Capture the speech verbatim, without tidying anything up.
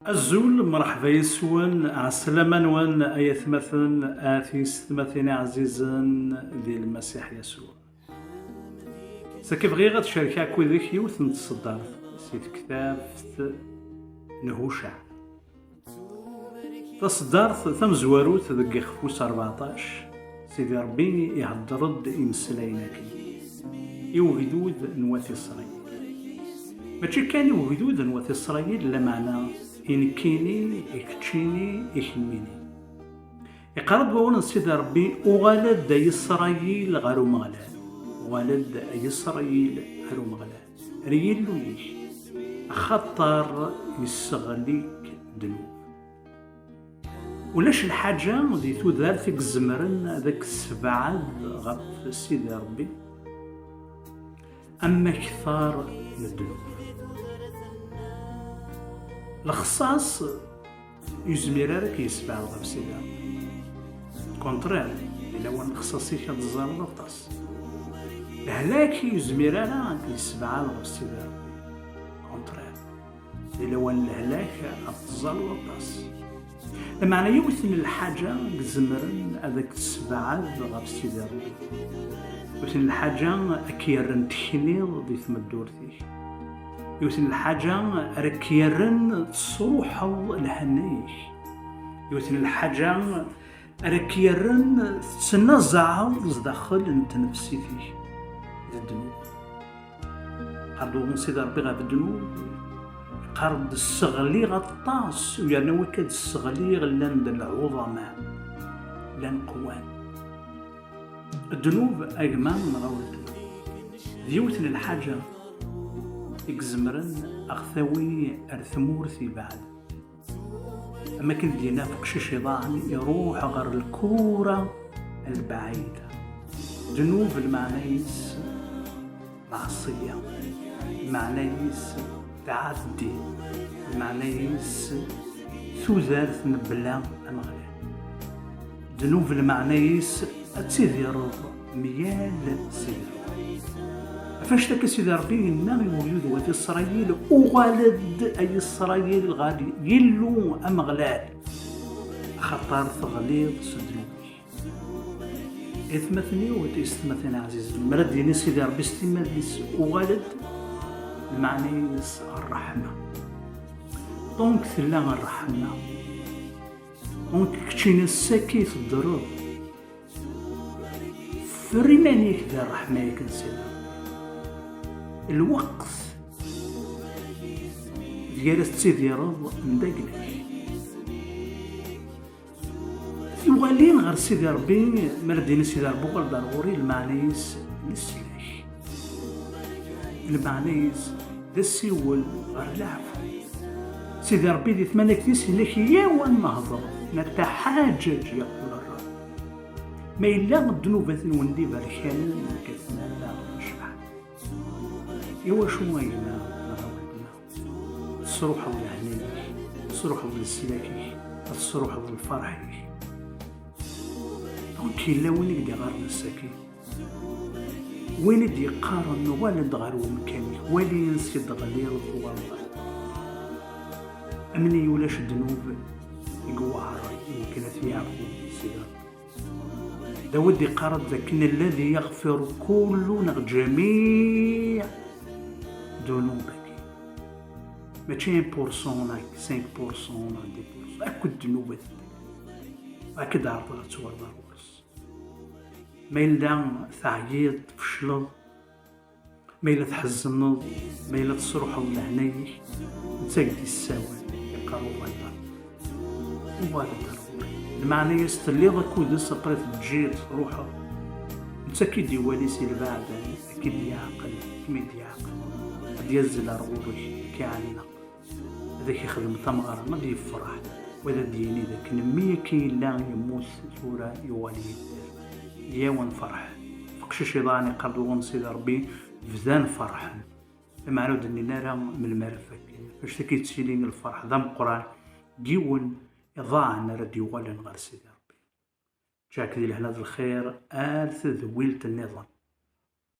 Azul, mṛeḥba yes-wen, ɛeslama-nwen ay atmaten, a tiyessetmatin iɛzizen di Lmasiḥ Yasuɛ. Saki bɣiɣ ad cerkeɣ akked-k yiwet n tseddart si tektabt n Hucaɛ. Taseddart tamezwarut deg ixef wis rbeɛṭac, Sidi Ṛebbi ihedder-d imeslayen-agi i ugdud n wat Isṛayil. Mačči kan i ugdud n wat Isṛayil, lameɛna i nekkini, i keččini, i kemmini. Iqqar-d wawal n Sidi Ṛebbi: "Uɣal-d ay Isṛayil ɣer Umeɣlal, uɣal-d ay Isṛayil ɣer Umeɣlal, ar Yillu-ik, axaṭer yesseɣli-k ddnub." Ulac lḥaǧa di tudert i izemren ad ak-tessebɛed ɣef Sidi Ṛebbi am akter n ddnub. Lexṣaṣ ur yezmir ara ad k-yessebɛed ɣef Sidi Ṛebbi. Contraire, di lawan lexṣaṣ-ik ad tẓalleḍ aṭas. Lehlak ur yezmir ara ad k-yessebɛed ɣef Sidi Ṛebbi. Contraire, di lawan lehlak ad tẓalleḍ aṭas. Lameɛna yiwet n lḥaǧa i izemren ad ak-tessebɛed ɣef Sidi Ṛebbi. Yiwet n lḥaǧa ad k-yerren tekniḍ di tmeddurt-ik. Yiwet n lḥaǧa ara k-yerren tesruḥeḍ lehna-ik. Yiwet n lḥaǧa ara k-yerren tettnazaɛeḍ zdaxel n tnefsit-ik d ddnub. Qqar-d wawal n Sidi Ṛebbi ɣef ddnub, iqqar-d: "Sseɣliɣ aṭas, u yerna wakka d sseɣliɣ llan d lɛuḍama, llan qwan." Ddnub, a gma neɣ a weltma, d yiwet n lḥaǧa i izemren a ɣ-tawi ar tmurt ibeɛden. Am akken d-yenna uqcic iḍan, iruḥ ɣer lkura lbaɛida. Ddnub lmeɛna-is meɛṣiyya, lmeɛna-is tɛeddi, lmeɛna-is tudert mebla Ameɣlal. Ddnub lmeɛna-is ad tidireḍ myal Sidi Ṛebbi. Ɣef annect akka Sidi Ṛebbi yenna i ugdud n wat Isṛayil: "Uɣal-d ay Isṛayil ɣer Yillu Ameɣlal, axaṭer teɣliḍ s ddnub-ik." Atmaten-iw, tiyessetmatin ɛzizen, mi ara d-yini Sidi Ṛebbi s timmad-is: "Uɣal-d", lmeɛna-ines ṛṛeḥma. Donc tella ṛṛeḥma. Donc keččini ass-agi teddreḍ. Ffer iman-ik di ṛṛeḥma-yak n Sidi Ṛebbi. Lweqt deg ara tettidireḍ n dagla-k. Tiwalin ɣer Sidi Ṛebbi, mi ara d-yini Sidi Ṛebbi: "Uɣal-d ar ɣur-i", lmeɛna-is leslak. Lmeɛna-is d asiwel ɣer leɛfu. Sidi Ṛebbi di tmanegt-is yenna-k: "Yaw ad nehḍer, netta ḥaǧaǧ yaqul ṛṛa." Ma yella ddnubat-nwen d iberkanen, nekk ad ten-rreɣ d lecbaḥ. Iwacu a gma neɣ a weltma tesruḥeḍ lehna-ik, tesruḥeḍ leslak-ik, ad tesruḥeḍ lferḥ-ik? Donc yella win i k-d-iɣaren ass-agi, win i d-yeqqaren: "Uɣal-d ɣer wemkan-ik, wali ansi d-teɣliḍ, twalaḍ." Amni ulac ddnub i iweɛren i wakken ad t-yeɛfu Sidi Ṛebbi. Dawed iqqar-d dakken: "Alladhi yaɣfiru kullu neɣ jamiɛ dunubaki." Mačči un pour cent neɣ cinq pour cent neɣ dix pour cent, akk ddnubat. Ad k-d-ɛerḍeɣ ad twalaḍ ɣur-s. Ma yella teɛyiḍ, tfecleḍ, ma yella tḥezneḍ, ma yella tesruḥeḍ lehna-ik, netta i k-d-yessawal, iqqar: "Uɣal-d ar ɣur-i." Uɣal-d ar ɣur-i. Lmeɛna-yas telliḍ akked-s, après teǧǧiḍ, truḥeḍ. Netta ad k-id-iwali si lbeɛd, ad k-id-yeɛqel, ad kem-id-yeɛqel. Ad d-yazzel ar ɣur-k, ad k-iɛenneq. Ad ak-ixdem tameɣra, ad yefreḥ, wa ad d-yini dakken mmi akken yella yemmut, tura yuɣal yedder. Yaw ad nferḥ. Aqcic iḍan iqqar-d wawal n Sidi Ṛebbi: "Bdan ferḥen." Lameɛna ur d-nnin ara melmi ara fakken. Ɣef annect akka yettili lferḥ d ameqqran, yiwen iḍan ara d-yuɣalen ɣer Sidi Ṛebbi. Ǧǧiɣ-k di lehna d lxir ar tedwilt nniḍen.